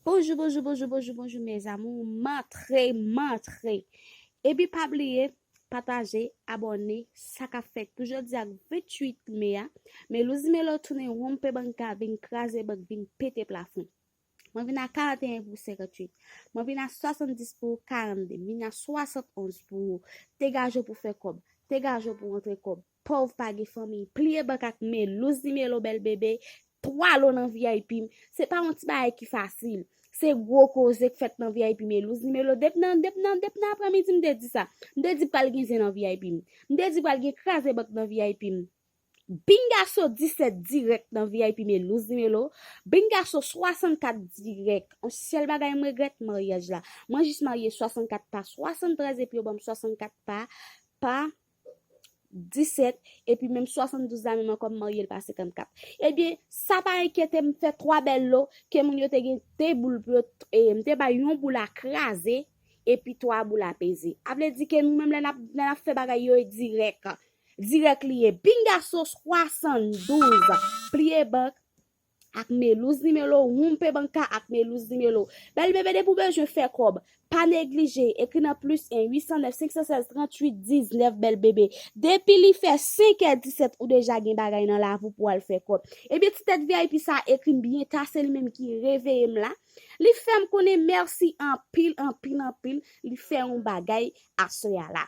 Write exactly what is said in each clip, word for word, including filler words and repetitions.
Bonjou, bonjou, bonjou, bonjou, bonjou, mes amours. M antre, m antre. Epi pa bliye, pataje, abòne, sa k ap fèt. Pou jodi a ventuit me a, Melou Zimelo tounen wonpe banka, vin kraze bank, vin pete plafon. Mwen vin a karanteyen pou senkantuit. Mwen vin a swasanndis pou karannde. M vin a swasannonz pou degaje w pou fè kòb. Degaje w pou rantre kòb. Pòv pa gen fanmi. Pliye bank ak Melou Zimelo, bèl bebe. Twa lo nan V I P m. Se pa yon ti bagay ki fasil. Se gwo koze k fèt nan V I P Melou Zimelo. Depi nan, depi nan, depi nan aprèmidi, m te di sa. M te di pral gen zen nan V I P m. M te di pral gen kraze bank nan V I P m. Bingaso disèt dirèk nan V I P Melou Zimelo. Bingaso swasannkat dirèk. Yon sèl bagay m regrèt, maryaj la. Mwen jis marye swasannkat pa swasanntrèz epi yo ban m swasannkat pa, pa disèt, epi menm swasanndouz la menm ankò m marye l pa senkannkat. Ebyen, sa pa enkyete m, fè twa bèl lo, ke moun yo te gen de boul pou yo, e, m te bay yon boul a kraze, epi twa boul a peze. A vle di ke nou menm lè n ap, lè n ap fè bagay yo e dirèk. Dirèk li ye. Bingaso swasanndouz. Pliye bank ak Melou Zimelo, wonpe banka ak Melou Zimelo. Bèl bebe, depi w bezwen fè kòb, pa neglije, ekri nan plis en uit san nèf senk san sèz tranntuit diznèf, bèl bebe. Depi li fè senk è disèt, ou deja gen bagay nan lavi w pou w al fè kòb. Ebyen, ti tèt V I P sa ekri m byen ta, se li menm ki reveye m la. Li fè m konnen mèsi anpil, anpil, anpil. Li fè yon bagay aswè a la.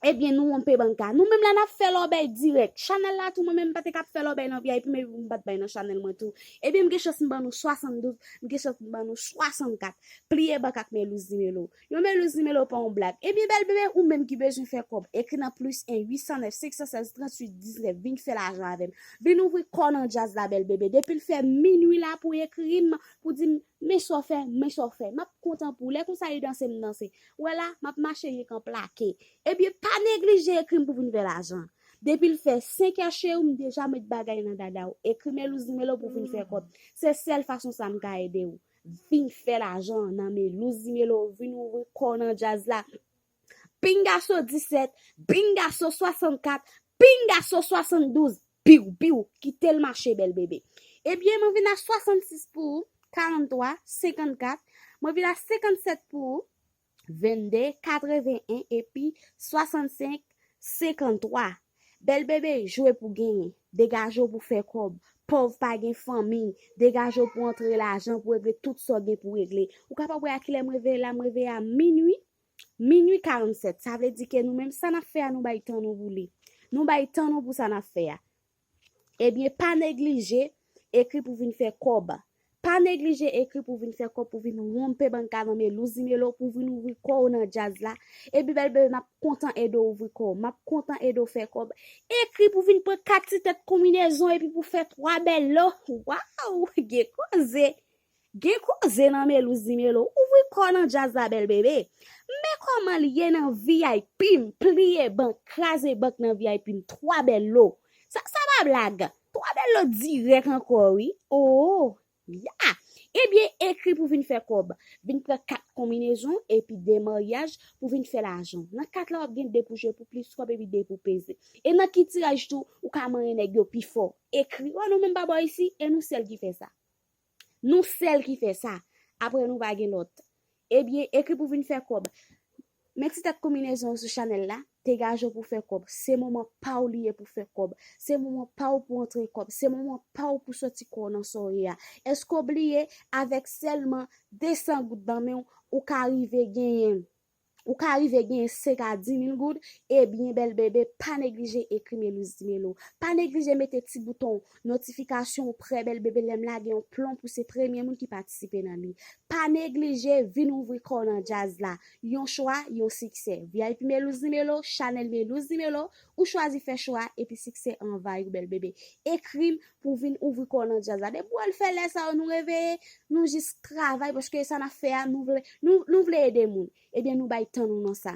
Ebyen, nou wonpe banka. Nou menm la n ap fè lòbèy dirèk. Chanèl la tou, mwen menm m pa te ka ap fè lòbèy nan V I P, men m pa t bay nan chanèl mwen tou. Ebyen, m gen chans m ban nou swasanndouz, m gen chans m ban nou swasannkat. Pliye bank ak Melou Zimelo. Yon Melou Zimelo pa yon blag. Ebyen, bèl bebe, ou menm ki bezwen fè kòb, ekri nan plis en uit san nèf senk san sèz tranntuit diznèf, vin fè lajan avè m. Vin ouvri kò w nan djaz la, bèl bebe. Depi l fè minui la pou ekri m, pou di m, men sa w fè, men sa w fè. M ap kontan pou ou. Lè konsa e danse, m danse. Ou wè la, m ap mache yenk an plake. Ebyen, pa neglije ekri m pou vin fè lajan. Depi l fè senk è cheri, m deja met bagay nan dada w. Ekri Melou Zimelo pou vin fè kòb. Se sèl fason sa m ka ede w. Vin fè lajan nan Melou Zimelo, vin ouvri kò w nan djaz la. Bingaso disèt, Bingaso swasannkat, Bingaso swasanndouz, biw, biw, kite l mache, bèl bebe. Ebyen, mwen vin a swasannsis pou ou, karantwa, senkannkat, mwen vin a senkannsèt pou ou, vennde, katreven en epi swasannsenk, senkanntwa. Bèl bebe, jwe pou genyen. Degaje w pou fè kòb. Pòv pa gen fanmi. Degaje w pou antre lajan, pou regle tout sa w gen pou regle. Ou kapab wè a kilè m reveye la, m reveye a minui. Minui karannsèt. Sa vle di ke nou menm sa n ap fè a, nou bay tan nou pou li. Nou bay tan nou pou sa n ap fè a. Ebyen, pa neglije ekri pou vin fè kòb. Pa neglije ekri pou vin fè kòb, pou vin wonpe banka nan Melou Zimelo, pou vin ouvri kò w nan djaz la. Epi bèl bebe, m ap kontan ede w ouvri kò w. M ap kontan ede w fè kòb. Ekri pou vin pran kat ti tèt konbinezon epi pou fè twa bèl lo. Waw, gen koze. Gen koze nan Melou Zimelo. Ouvri kò w nan djaz la, bèl bebe. Men kòman l ye nan V I P m, pliye bank, kraze bank nan V I P m, twa bèl lo. Sa, sa pa blag. Twa bèl lo dirèk ankò, wi. Oh, ya. Ebyen, ekri pou vin fè kòb. Vin pran kat konbinezon epi de maryaj pou vin fè lajan. Nan kat la, w ap gen de pou jwe pou plis kòb epi de pou peze. E nan ki tiraj tou, ou ka manyen nèg yo pi fò. Ekri, wè nou menm pa bò isi, e nou sèl ki fè sa. Nou sèl ki fè sa. Apre nou pa gen lòt. Ebyen, ekri pou vin fè kòb. Men ti tèt konbinezon sou chanèl la, degaje w pou fè kòb. Se moman pa w li ye pou fè kòb. Se moman pa w pou antre kòb. Se moman pa w pou sòti kò w nan sa w ye a. Èske w bliye, avèk sèlman de san goud nan men w, ou ka rive genyen Ou ka rive genyen senk a di mil goud, ebyen bèl bebe, pa neglije ekri Melou Zimelo. Pa neglije mete ti bouton notifikasyon w prè, bèl bebe, lè m lage yon plon pou se premye moun ki patisipe nan li. Pa neglije vin ouvri kò w nan djaz la. Yon chwa, yon siksè. V I P Melou Zimelo, chanèl Melou Zimelo, ou chwazi fè chwa epi siksè anvayi w, bèl bebe. Ekri m pou vin ouvri kò w nan djaz la. Depi w al fè lè sa yo, nou reveye, nou jis travay, paske sa n ap fè a, nou vle, nou, nou vle ede moun. Ebyen, nou bay tan nou nan sa.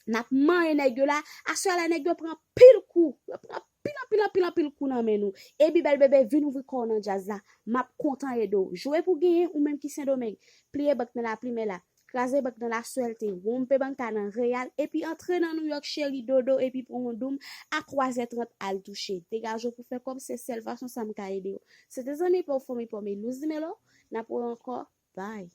N ap manyen nèg yo la. Aswè a la, nèg yo pran anpil kou. Yo pran anpil, anpil, anpil, anpil kou nan men nou. Epi bèl bebe, vin ouvri kò w nan djaz la. M ap kontan ede w. Jwe pou genyen, ou menm ki Sendomeng. Pliye bank nan lapli, men la. Kraze bank nan laswèlte. Wonpe banka nan reyal. Epi antre nan Nouyòk cheri dodo. Epi pran yon doum a twazè trant al touche. Degaje w pou fè kòb, se sèl fason sa m ka ede w. Se te zanmi pa w, fanmi pa w, Melou Zimelo. N ap wè ankò. Bye.